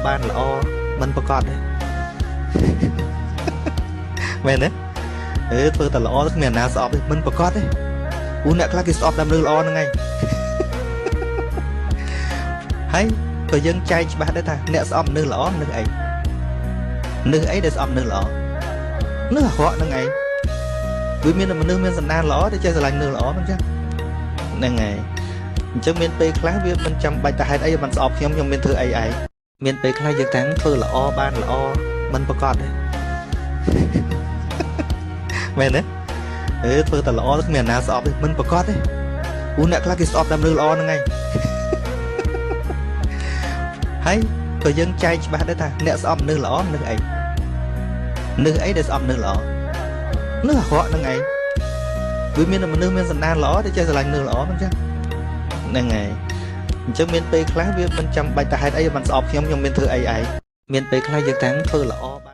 បានល្អមិនប្រកបទេមែនទេអឺធ្វើតែល្អគ្មានអាណាស្អប់ទេមិនប្រកបទេព្រោះអ្នកខ្លះគេស្អប់តែមនុស្សល្អហ្នឹងឯងហើយក៏យើងចែកច្បាស់ដែរថាអ្នកស្អប់មនុស្សល្អមនុស្សអីមនុស្សអីដែលស្អប់មនុស្សល្អមនុស្សអាក្រក់ហ្នឹងឯងវាមានតែមនុស្សមានសន្តានល្អតែចេះស្រឡាញ់មនុស្សល្អមិនចឹងហ្នឹងហើយអញ្ចឹងមានពេលខ្លះវាមិនចាំបាច់តែហេតុអីបានស្អប់ខ្ញុំខ្ញុំមានធ្វើអីឯងមានពេលខ្លះយើងតាំងធ្វើល្អបានល្អមិនប្រកបទេមែនទេអឺធ្វើតែល្អគ្មានអាណាស្អប់ទេមិនប្រកបទេព្រោះអ្នកខ្លះគេស្អប់តែមនុស្សល្អហ្នឹងឯងហើយក៏យើងចែកច្បាស់ដែរថាអ្នកស្អប់មនុស្សល្អមនុស្សអីមនុស្សអីដែលស្អប់មនុស្សល្អមនុស្សអាក្រក់ហ្នឹងឯងវាមានតែមនុស្សមានសន្តានល្អតែចេះស្រឡាញ់មនុស្សល្អមិនចឹងហ្នឹងហើយអញ្ចឹងមានពេលខ្លះវាមិនចាំបាច់តែហេតុអីបានស្អប់ខ្ញុំខ្ញុំមានធ្វើអីឯងមានពេលខ្លះយើងតាំងធ្វើល្អ